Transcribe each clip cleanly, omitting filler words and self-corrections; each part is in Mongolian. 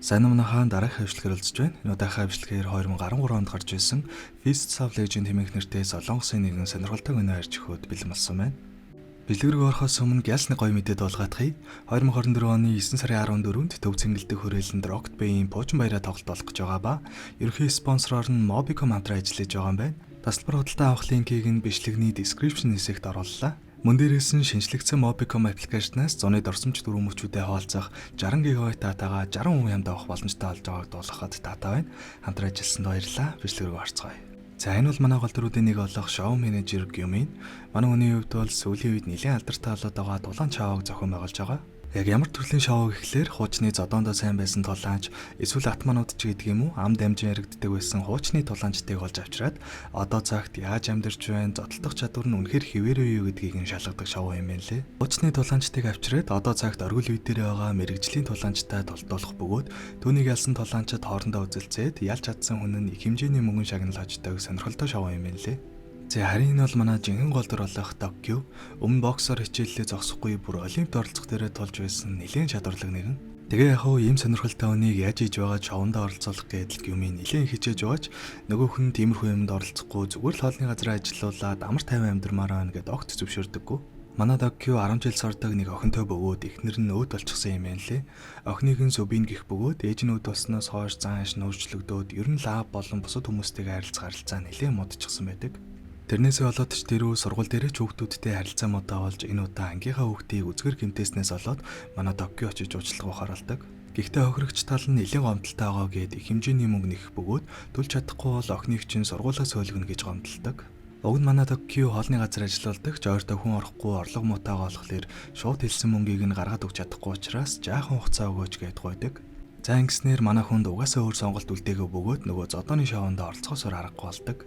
Сайн уу, манайхаа, дараагийн бичлэгээр уулзж байна. Энэ удаагийн бичлэгээр 2013 онд гарч ирсэн Fists of Legend хэмээх нэртэй Солонгосын нэгэн сонирхолтой кино ярьж өгөхөд бэлэн болсон байна. Бичлэг рүү орохоос өмнө гялс нэг гоё мэдээ дуулгаадахъя. 2024 оны 9 сарын 14-нд Төв цэнгэлдэх хүрээлэнд Rocket Bay-ийн пуужин баяраа тоглолт болох гэж байгаа ба ерөнхий спонсороор нь Mobicom хамтран ажиллаж байгаа юм байна. Тасалбар худалдаа авах линкийг нь бичлэгний description хэсэгт орууллаа. Мөн дээрээс нь шинэчлэгдсэн Mobicom application-аас зуны дурсамж дөрвөн мөчүүдэд хуваалцах 60 ГБ датагаа 60% хямд авах боломжтой болж байгааг дуулгахад таатай байна. Хамтран ажилласанд баярлалаа. Бичлэг рүү орцгоё. За, энэ бол манай гол дүрүүдийн нэг болох шоу менежер Гюмин. Манай хүний хувьд бол сүүлийн үед нэлээд алдартай болоод байгаа Тулаан шоуг зохион байгуулж байгаа. Яг ямар төрлийн шоу гэхлээр хуучны зодоондоо сайн байсан тулаанч, эсвэл атманууд ч гэдэг юм уу, ам дамжин яригддаг байсан хуучны тулаанчдыг олж авчираад одоо цагт яаж амьдарч байна, зодолдох чадвар нь үнэхээр хэвээрээ юу гэдгийг нь шалгадаг шоу юм байна лээ. Хуучны тулаанчдыг авчираад одоо цагт оргил үе дээр байгаа мэргэжлийн тулаанчтай тулдуулах бөгөөд түүнийг ялсан тулаанчид хоорондоо үзэлцээд ялж чадсан хүн нь их хэмжээний мөнгөн шагнал хождог сонирхолтой шоу юм байна лээ. За, харин энэ бол манай жинхэнэ гол дүр болох Доккю. Өмнө боксоор хичээллээ зогсохгүй, бүр олимпд оролцох дээрээ тулж байсан нэлээн чадварлаг нэгэн. Тэгээ яг хуу ийм сонирхолтой хүнийг яаж хийж байгаа шоундаа оролцуулах гэдэл Гюмин нэлээн хичээж байгаа ч нөгөөх нь тиймэрхүү юмд оролцохгүй, зүгээр л хоолны газар ажиллаулаад амар тайван амьдрмаар байна гэдээ огт зөвшөөрдөггүй. Манай Доккю 10 жил сурдаг нэг охинтой бөгөөд эхнэр нь өөд болчихсон юм байна лээ. Охиныг нь Сүбин гэх бөгөөд ээж нь өөд болсноос хойш зан ааш нь өөрчлөгдөөд, ер нь лав болон бусад хүмүүстэйгээ харилцах харилцаа нэлээн муудчихсан байдаг. Тэрнээсээ болоод ч тэрүү сургууль дээрээ ч хүүхдүүдтэй харилцаа муудаа болж, энэ удаа ангийнхаа хүүхдийг үзгэр гэмтээснээс болоод манай Доккю очиж уучлах ухааралдаг. Гэхдээ хохирогч тал нь нэлээн гомдолтой байгаа гээд их хэмжээний мөнгө нэх бөгөөд төлж чадахгүй бол охиныг чинь сургуулиас хөөлгөнө гэж гомдолдог. Уг нь манай Доккю хоолны газар ажиллаулдаг ч ойртой хүн орохгүй, орлого муутайгаа болохоор шууд хэлсэн мөнгийг нь гаргаад өгч чадахгүй учраас жаахан хугацаа өгөөч гээд гуйдаг. За, ингэснээр манай хүнд угаасаа өөр сонголт үлдээгүй бөгөөд нөгөө зодооны шоунд оролцохоос өөр аргагүй болдог.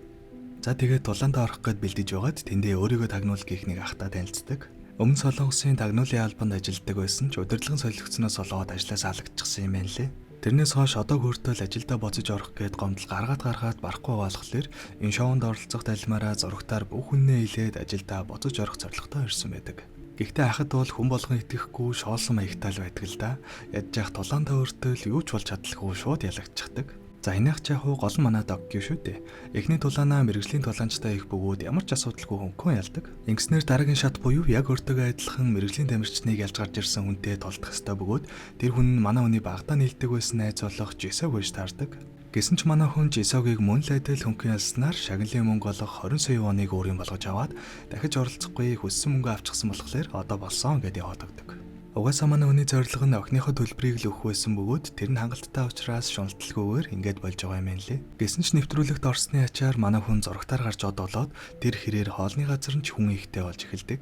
За, тэгээд тулаандаа орох гээд бэлдэж байгаад тэндээ өөрийгөө тагнуул гэх нэг ахтай танилцдаг. Өмнө Солонгосын тагнуулын албанд ажилладаг байсан ч удирдлагын солигдсоноос болоод ажлаас алагдчихсан юм байна лээ. Тэрнээс хойш одоо хүртэл ажилдаа боцож орох гээд гомдол гаргаад гаргаад барахгүй болохоор энэ шоунд оролцох талмаараа зурагтаар бүх хүнээ илээд ажилдаа боцож орох зорилготой ирсэн байдаг. Гэхдээ ахад бол хүн болгон итгэхгүй шоолсон маягтай л байдаг л да. Ядж яах тулаандаа хүртэл юу ч болж чадалгүй шууд ялагдчихдаг. За, энийх ч яг хуу гол нь манай Доккю шүү дээ. Эхний тулаанаа мэргэжлийн тулаанчтай их бөгөөд ямар ч асуудалгүй хөнгөн ялдаг. Ингэснээр дараагийн шат буюу яг өөртөөгөө адилхан мэргэжлийн тамирчныг ялж гарч ирсэн хүнтэй тулдах ёстой бөгөөд тэр хүн нь манай хүний багадаа нийлдэг байсан найз болох Жисог байж таардаг. Гэсэн ч манай хүн Жисогийг мөн л адил хөнгөн ялснаар шагналын мөнгө болох 20 сая воныг өөрийн болгож аваад дахиж оролцохгүй, хүссэн мөнгө авчихсан болохоор одоо болсон гэдээ яваад өгдөг. Угаасаа манай хүний зорилго нь охиныхоо төлбөрийг л өгөх байсан бөгөөд тэр нь хангалттай учраас шуналталгүйгээр ингээд болж байгаа юм байна лээ. Гэсэн ч нэвтрүүлэгт орсны ачаар манай хүн зурагтаар гарч од болоод тэр хэрээр хоолны газар нь ч хүн ихтэй болж эхэлдэг.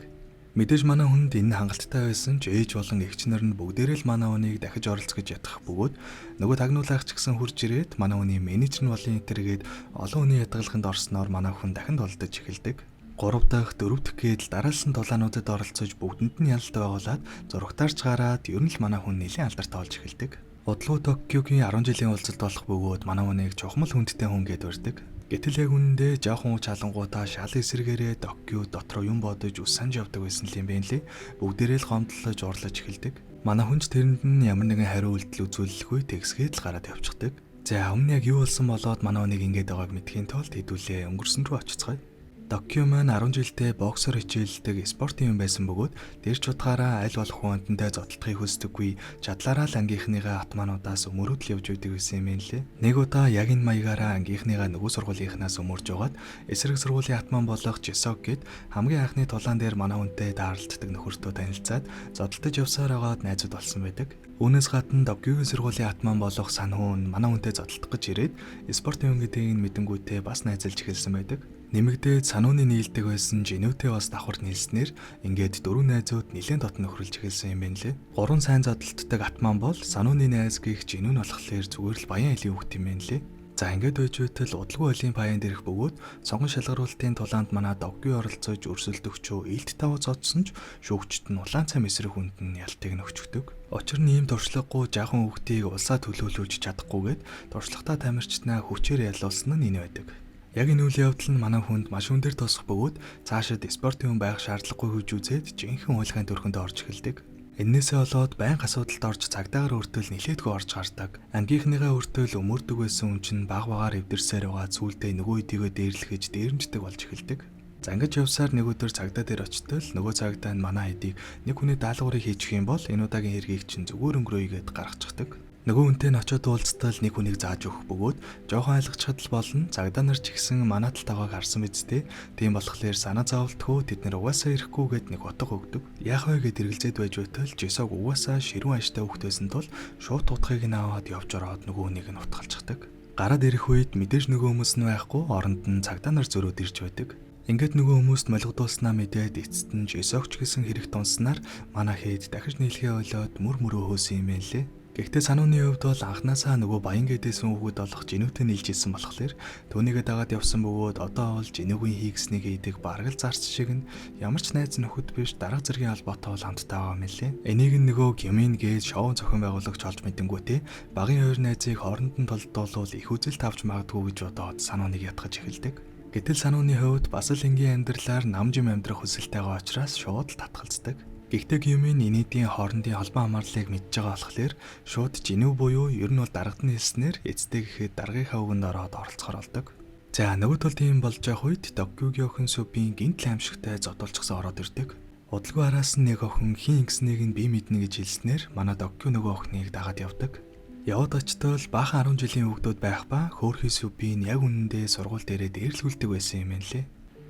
Мэдээж манай хүнд энэ нь хангалттай байсан ч ээж болон эгч нар нь бүгдээрээ л манай хүнийг дахиж оролцох гэж ятгах бөгөөд нөгөө тагнуулаагч гэсэн хурж ирээд манай хүний менежер нь болон энтергээд олон хүний ятгалаханд орсноор манай хүн дахин тулдаж эхэлдэг. 3 дахь, 4 дахь гээд дараалсан тулаануудад оролцож, бүгдэнд нь ялалт байгуулад, зурагтаарч гараад ер нь л манай хүн нэлээн алдартай болж эхэлдэг. Удалгүй Токиогийн 10 жилийн уулзалт болох бөгөөд манай хүнийг чухмал хүндтэй хүн гээд барьдаг. Гэтэл яг үнэндээ жоохон ууч халангуудаа шал эсрэгээрээ Токио дотроо юм бодож ус санж явдаг байсан юм байна лээ. Бүгдээрээ л гомдлож уурлаж эхэлдэг. Манай хүн ч тэрэнд нь ямар нэгэн хариу үйлдэл үзүүлэлгүй тэгсгээд л гараад явчихдаг. За, өмнө яг юу болсон болоод манай хүнийг ингэж байгааг мэдэхийн тулд хэдүүлээ өнгөрсөн рүү очицгаая. Доккю маань 10 жилдээ боксоор хичээлдэг спортын юм байсан бөгөөд тэр ч утгаараа аль болох хүн амьтантай зодтолдохыг хүсдэггүй, чадлаараа л ангийнхныгаа атмануудаас өмөрөөд л явж байдаг байсан юм лээ. Нэг удаа яг энэ маягаараа ангийнхныгаа нөгөө сургуулийнхнаас өмөрж байгаад эсрэг сургуулийн атман болох Жисок гээд хамгийн анхны тулаан дээр манай хүнтэй тааралддаг нөхөртөө танилцаад зодтолдож явсаар байгаад найзууд болсон байдаг. Үүнээс гадна Доккюгийн сургуулийн атман болох Санхун манай хүнтэй зодтолдох гэж ирээд спортын хүн гэдгийг нь мэдэнгүүтээ бас найзалж эхэлсэн байдаг. Нэмэгдээд Санууны нийлдэг байсан Жинүүтэй бас давхар нийлснээр ингээд дөрвөн найзууд нэлээд дотно нөхөрлөж эхэлсэн юм байна лээ. Гурван сайн зодтолддог атман бол Санууны найз гих Жинүү нь болохоор зүгээр л баян элийн хүүхэд юм байна лээ. За, ингээд байж байтал удалгүй олимпиадын дээрх бөгөөд сонгон шалгаруулалтын тулаанд манай Доккю оролцож өрсөлдөгчөө илт тав зодсон ч шүүгчд нь улаан цам эсрэг хүнд нь ялтыг нөхчөгдөг. Учир нь ийм туршлагагүй жаахан хүүхдийг улсаа төлөөлүүлж чадахгүйгээд туршлагатай тамирчдаа хүчээр ялуулсан нь энэ байдаг. Яг энэ үйл явдал нь манай хүнд маш өндөр тусах бөгөөд цаашид спортын хүн байх шаардлагагүй гэж үзээд жинхэнэ уйлгаан төрхөндөө орж эхэлдэг. Эннээсээ болоод байнга асуудалд орж цагдаагаар хүртэл нилээдгүй орж гардаг. Ангийнхныгаа хүртэл өмөрдөг байсан хүн чинь баг багаар эвдэрсээр байгаа зүйлдээ нөгөө хэдийгөө дээрлэхэж дээрэмждэг болж эхэлдэг. За ингэж явсаар нэг өдөр цагдаа дээр очтол нөгөө цагдаа нь манай хэдийг нэг хүний даалгаврыг хийчих юм бол энэ удаагийн хэргийг чинь зүгээр өнгөрөөе гэд гаргачихдаг. Нөгөө хүнтэй нь очиод уулзтал нэг хүнийг зааж өгөх бөгөөд жоохон айлгачхад л болно. Цагдаа нар ч гэсэн манай талтайгааг харсан биз дээ. Тийм болохоор санаа зовлтгүй тэд нэр угаасаа ирэхгүй гэд нэг утга өгдөг. Яах вэ гэд эргэлзээд байж байтал Жисог угаасаа ширүүн аштай хүүхэд байсан тул шууд утгыг нь аваад явж ороод нөгөө хүнийг нь утгалчихдаг. Гараад ирэх үед мэдээж нөгөө хүмүүс нь байхгүй оронд нь цагдаа нар зөрөөд ирж байдаг. Ингээд нөгөө хүмүүст молигдуулснаа мэдээд эцэст нь Жисогч гэсэн хэрэг дунснаар манай хэд дахиж нийлхээ болоод мөр мөрөө хөөсөн юм байна лээ. Гэхдээ Санууны хувьд бол анханасаа нөгөө баян гэдээсэн хүүхэд болох Жинүүтэй нийлж исэн болохоор түүнийгээ дагаад явсан бөгөөд одоо бол Жинүүгийн хийгснийг хийдэг бараг л зарц шиг нь ямар ч найз нөхөд биш дарга зэргийн холбоотой бол хамтдаа байгаа юм лээ. Энийг нь нөгөө Гюмин гээд шоу зохион байгуулагч олж мэдэнгүүтээ багын хоёр найзыг хооронд нь толдуулвал их үзэлт авч магадгүй гэж бодоод Санууныг ятгах эхэлдэг. Гэтэл Санууны хувьд бас л энгийн амьдралаар нам жим амьдрах хүсэлтэй байгаа учраас шууд л татгалздаг. Гэхдээ Гюмин энэдийн хоорондын холбоо хамаарлыг мэдж байгаа болохоор шууд Жинүү буюу ер нь бол даргад нь хэлснээр эцтэй гэхэд даргынхаа үгэнд ороод оролцохоор болдог. За нөгөө талд ийм болж явах үед Доккюгийн охин Субин гинтл аимшигтай зодуулчихсан ороод ирдэг. Удалгүй араас нь нэг охин хин ингэснийг нь би мэднэ гэж хэлснээр манай Доккю нөгөө охиныг дагаад явдаг. Яваад очтол баахан 10 жилийн хүүхдүүд байх ба хөөрхий Субин яг үнэндээ сургууль дээрээ дээрлгүүлдэг байсан юм байна лээ.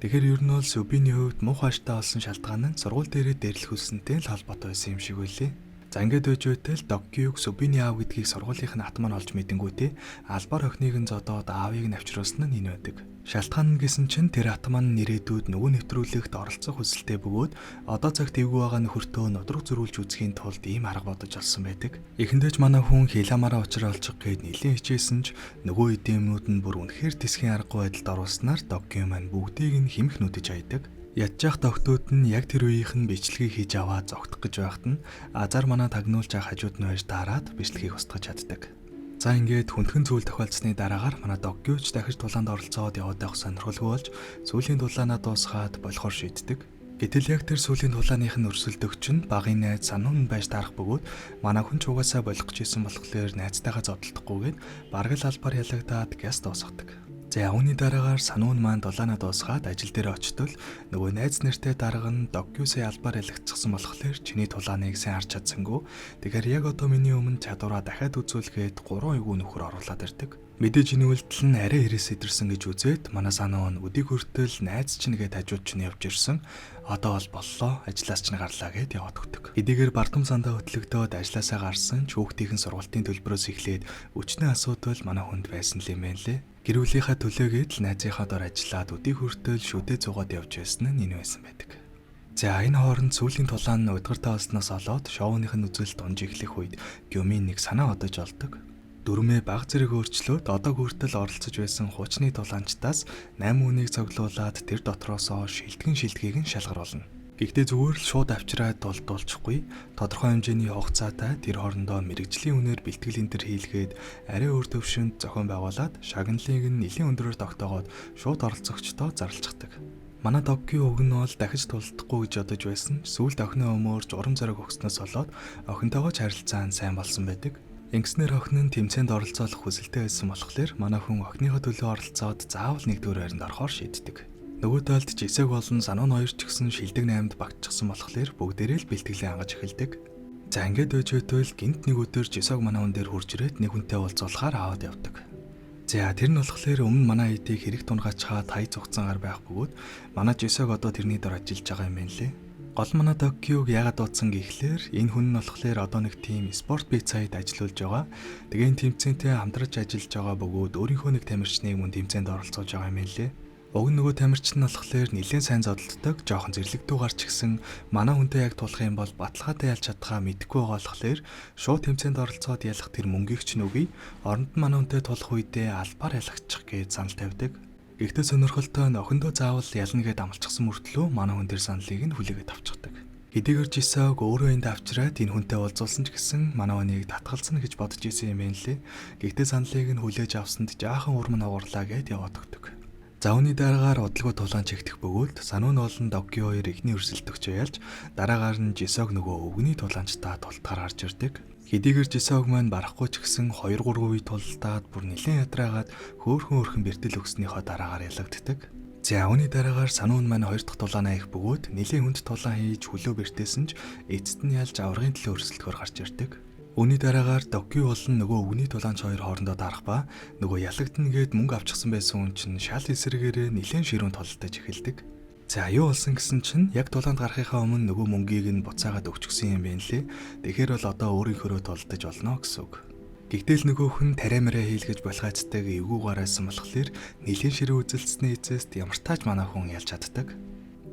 Тэгэхээр ер нь бол Субины хувьд муухай аштай болсон шалтгаан нь сургууль дээрээ дээрлэхүүлсэнтэй л холбоотой байсан юм шиг байлээ. За ингээд байж байтал Доккюг Субины аав гэдгийг сургуулийнх нь атман олж мэдэнгүүтээ албаар охиныг нь зодоод аавыг нь авчруулсан нь энэ байдаг. Шалтгаан нь гэсэн чинь тэр атман нь ирээдүйд нөгөө нэвтрүүлэгт оролцох хүсэлтэй бөгөөд одоо цагт эвгүй байгаа нөхөртөө нудраг зөрүүлж үзэхийн тулд ийм арга бодож олсон байдаг. Эхэндээ ч манай хүн хиламаараа учраа олчих гээд нэлээд хичээсэн ч нөгөө эдийн юмнууд нь бүр үнэхээр тэсхийн аргагүй байдалд оруулснаар Доккю маань бүгдийг нь хэмх нүдэж хайдаг. Ядчих доктууд нь яг тэр үеийнх нь бичлэгийг хийж аваад зогтох гэж байхад нь азар манай тагнуулж авах хажууд нь байж таарад бичлэгийг устгах чаддаг. За ингээд хүндхэн зүйл тохиолдсны дараагаар манай Доккюч дахиж тулаанд оролцоод яваад байх сонирхолгүй болж сүүлийн тулаанаа дуусгаад болохоор шийддэг. Гэтэл яг тэр сүүлийн тулааных нь өрсөлдөгч нь багын найз Сануун байж таарах бөгөөд манай хүн ч угаасаа болох гэж исэн болохоор найзтайгаа зодолдохгүйгээд бараг л албаар ялагдаад гяс дуусгадаг. За үүний дараагаар Сануун маань дулаанаа дуусгаад ажил дээр очтол нөгөө найз нэртэй дарга нь Доккюсээ албаар ялагдчихсан болохоор чиний тулааныг сайн харж чадсангүй. Тэгэхээр яг одоо миний өмнө чадвараа дахиад үзүүлгээд 3 эвгүй нөхөр оруулаад ирдэг. Мэдээж энэ үйлдэл нь арай хэрээс идэрсэн гэж үзээд манай Сануун өдийг хүртэл найз чинь гээд хажууд чинь явж ирсэн. Одоо бол боллоо ажиллаас чинь гарлаа гэд яваад өгдөг. Хэдийгээр бардам сандаа хөтлөгдөөд ажилласаа гарсан ч хүүхдийн сургалтын төлбөрөөс эхлээд өчнөө асуудал манай хүнд байсан л юм байна лээ. Гэр бүлийнхаа төлөөгээд л найзынхаа дор ажиллаад өдийг хүртэл шүдэ зугаад явж байсан нь энэ байсан байдаг. За энэ хооронд сүүлийн тулаан нь удгартай болсноос олоод шоуных нь үзэлт унж эхлэх үед Гюмин нэг санаа бодож олдог. Дүрмээ баг зэрэг өөрчлөөд одоо хүртэл оролцож байсан хуучны тулаанчдаас 8 хүнийг цоглуулад тэр дотроосоо шилтгэн шилдгийг нь шалгаруулна. Гэхдээ зүгээр л шууд авчираад дулдуулчихгүй тодорхой хэмжээний хугацаатай тэр хоорондоо мэрэгжлийн үнээр бэлтгэл энэ төр хийлгээд арай өөр төвшөнд зохион байгуулад шагналыг нь нэлийн өндөрөөр тогтоогоод шууд оролцогчдоо зарлцгадаг. Манай Доккийн уг нь бол дахиж тулдахгүй гэж бодож байсан. Сүүлд охины өмөөрч урам зориг өгснөөс болоод охинтойгоо ч харилцаа нь сайн болсон байдаг. Ингэснээр охин нь тэмцээнд оролцоолох хүсэлтэй байсан болохоор манай хүн охиныхоо төлөө оролцоод заавал нэгдүгээр байранд орохоор шийддэг. Нөгөө талд Жисэг болон Сануун хоёр ч гэсэн шилдэг 8-д багтчихсан болохоор бүгдээрээ л бэлтгэлээ хангаж эхэлдэг. За ингээд байж байтал гинт нэг өдөр Жисог манай хүн дээр хурж ирээд нэг хүнтэй уулзуулахаар аваад явдаг. За тэр нь болохоор өмнө манай эдийг хэрэг тунгаачхаад хай зугцсан гар байх бөгөөд манай Жисог одоо тэрний дор ажиллаж байгаа юм байна лээ. Гол манай Токиог яагаад дуудсан гэхлээр энэ хүн нь болохоор одоо нэг тийм спорт бицайд ажиллуулж байгаа. Тэгээ энэ тэмцээнтэй хамтраж ажиллаж байгаа бөгөөд өөрийнхөө нэг тамирчныг мөн тэмцээнд оролцуулж байгаа юм байна лээ. Уг нь нөгөө тамирчин нь болохоор нэлээд сайн зодолддог, жоохон зэрлэгдүү гарч гисэн манай хүнтэй яг тулах юм бол баталгаатай ялж чадхаа мэдэхгүй байгаа болохоор шууд тэмцээнд оролцоод ялах тэр мөнгийг ч нүгий оронд нь манай хүнтэй тулах үедээ албаар ялахчих гэж санал тавьдаг. Гэхдээ сонирхолтой нь охиндоо заавал ялна гэд амлчихсан мөртлөө манай хүн тэр саналыг нь хүлээгээд авчихдаг. Хэдийгээр Жисог өөрөө энд авчираад энэ хүнтэй уулзуулсан ч гэсэн манай хүнийг татгалзана гэж бодож исэн юм байна лээ. Гэхдээ саналыг нь хүлээж авсанд жаахан урам нь хугарлаа гэд яваад өгдөг. За, үүний дараагаар удалгүй тулаан чигтэх бөгөөд Сануун болон Докки хоёр эхний өрсөлдөгчөө ялж, дараагаар нь Жисог нөгөө өвгөний тулаанчдаа тултахаар гарч ирдэг. Хэдийгээр Жисог маань барахгүй ч гэсэн 2 3 үе тултаад бүр нэлээд ядраагаад хөөхөн хөөрхөн бэртэл өгснийхөө дараагаар ялагддаг. За, үүний дараагаар Сануун маань хоёр дахь тулаанаа их бөгөөд нэлээд хүнд тулаан хийж хөлөө бэртээсэн ч эцэст нь ялж аврагын төлөө өрсөлдөхөөр гарч ирдэг. Үүний дараагаар Докки болон нөгөө өвгөний тулаанч хоёр хоорондоо дарах ба нөгөө ялагдана гээд мөнгө авчихсан байсан хүн чинь шал эсрэгээрээ нэлээд ширүүн тулалдаж эхэлдэг. За, юу болсон гэсэн чинь яг тулаанд гарахынхаа өмнө нөгөө мөнгийг нь буцаагаад өгчихсөн юм байна лээ. Тэгэхээр бол одоо өөрийнхөөрөө тулдаж болно гэсэн үг. Гэхдээ л нөгөөх нь тариа мэрэ хийлгэж болохайцтайг эвгүй гараасан болохоор нэлээд ширүүн үзэлцсэний эцэст ямар тааж манай хүн ялж чаддаг.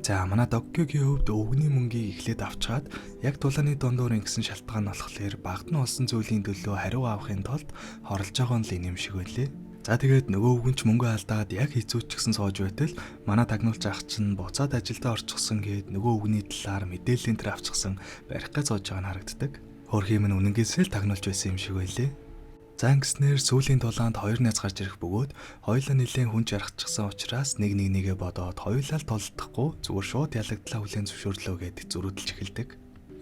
За, манай Доккигийн хувьд өвгөний мөнгийг эхлээд авчгаад яг тулааны дундуур ингэсэн шалтгаан нь болохоор багт нь болсон зүйлийн төлөө хариу авахын тулд хорлож байгаа нь л энэ юм шиг байлээ. За, тэгээд нөгөө өвгөн ч мөнгө алдаад яг хэцүү ч гэсэн сууж байтал манай тагнуулч ах чинь буцаад ажилдаа орчихсон гээд нөгөө өвгөний талаар мэдээллийн тэр авчихсан барих гэж сууж байгаа нь харагддаг. Хөрх юм нь үнэнгээсээ л тагнуулж байсан юм шиг байлээ. За, ингэснээр сүүлийн тулаанд хоёр найз гарч ирэх бөгөөд хоёулаа нэлээд хүн жаргачихсан учраас нэг нэг нэгэ бодоод хоёулаа л тулдахгүй зүгээр шууд ялагдлаа хүлээн зөвшөөрлөө гэд зөрүүдэлж эхэлдэг.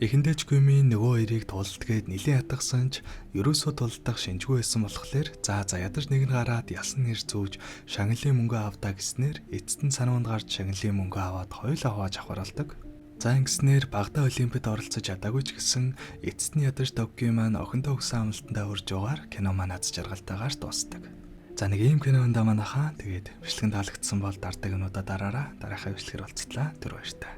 Эхэндээ ч Гүмийн нөгөө хоёрыг тулалдгээд нэлээд ятгсан ч ерөөсөө тулдах шинжгүй байсан болохоор за за ядаж нэг нь гараад ясан нэр зүүж шагналын мөнгө авдаа гэснээр эцэст нь сануунд гарч шагналын мөнгө аваад хоёулаа хувааж авахар болдог. За, ингэснээр багада олимпиад оролцож чадаагүй ч гэсэн эцэст нь ядаж Докки маань охиндоо өгсөн амлалтандаа хүрж байгаагаар кино маань аз жаргалтайгаар дуусдаг. За, нэг ийм кино энэ манайхаа. Тэгээд бичлэг таалагдсан бол дардаг юмудаа дараараа. Дараахаа бичлэгээр уулзтлаа. Түр баяртай.